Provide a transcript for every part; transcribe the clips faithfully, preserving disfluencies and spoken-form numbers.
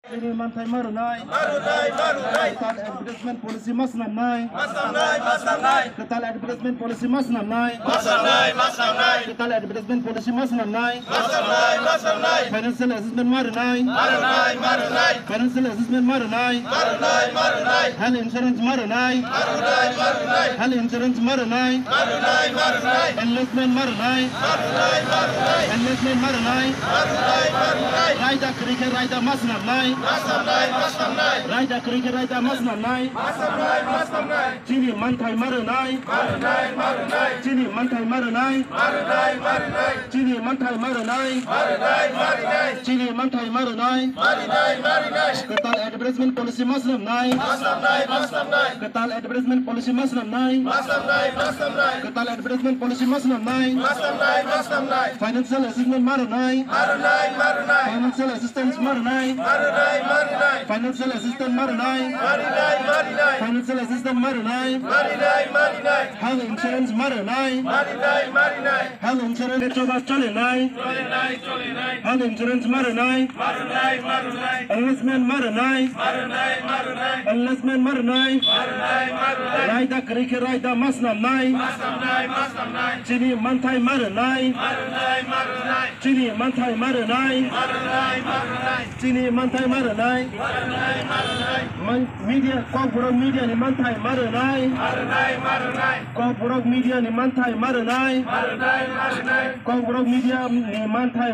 Chini manthai ma rwnai. Ma rwnai, ma rwnai. Kwtal advertisement policy ma swnamnai. Ma swnamnai, ma swnamnai. Kwtal advertisement policy ma swnamnai. Ma swnamnai, ma swnamnai. Kwtal advertisement policy ma swnamnai. Ma swnamnai, ma swnamnai. Financial assistance ma rwnai. Ma rwnai, ma rwnai. Financial assistance ma rwnai. Ma rwnai, ma rwnai. Health insurance ma rwnai. Ma rwnai, ma rwnai. Health insurance ma rwnai. Ma rwnai, ma rwnai. Enlistment ma rwnai. Ma rwnai, ma rwnai. Enlistment ma rwnai. Ma rwnai, ma rwnai. Raida kwrwi khe raida ma swnamnai. Ma swnamnai, ma swnamnai. Raida kwrwi khe raida ma swnamnai. Ma swnamnai, ma swnamnai. Chini manthai ma rwnai. Ma rwnai, ma rwnai. Chini manthai ma rwnai. Ma rwnai, ma rwnai. Chini manthai ma rwnai. Ma rwnai, ma rwnai. Chini manthai ma rwnai. Ma rwnai, ma rwnai. Kwtal advertisement policy ma swnamnai. Ma swnamnai, ma swnamnai. Kwtal advertisement policy ma swnamnai. Ma swnamnai, ma swnamnai. Kwtal advertisement policy ma swnamnai. Ma swnamnai, ma swnamnai. Financial assistance ma rwnai. Ma rwnai, ma rwnai. Financial assistance ma rwnai. Ma rwnai, ma rwnai. Financial assistance ma rwnai. Ma rwnai, ma rwnai. Financial assistance ma rwnai. Ma rwnai, ma rwnai. Health insurance ma rwnai. Ma rwnai, ma rwnai. Health insurance choba cholenai. Cholenai, cholenai. Health insurance ma rwnai. Ma rwnai, ma rwnai. Enlistment ma rwnai. Ma rwnai, ma rwnai. Enlistment ma rwnai. Ma rwnai, ma rwnai. Raida kwrwi khe raida ma swnamnai. Ma swnamnai, ma swnamnai. Chini manthai ma rwnai. Ma rwnai, ma rwnai. Chini manthai ma rwnai. Ma rwnai, ma rwnai. Chini manthai ma rwnai. Ma rwnai, ma rwnai. Man-, media, Kokborok media ni manthai ma rwnai. Ma rwnai, ma rwnai. Kokborok media ni manthai ma rwnai. Ma rwnai, ma rwnai. Kokborok media ni manthai.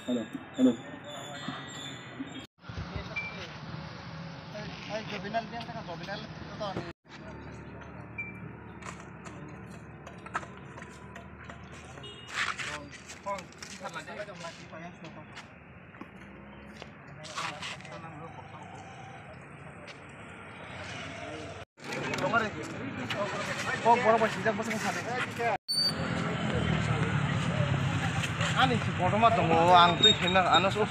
Hello, hello. Kok borok bai sijak bwswk sa de. Ani si kotorma tongo, ang twi khaina ano so.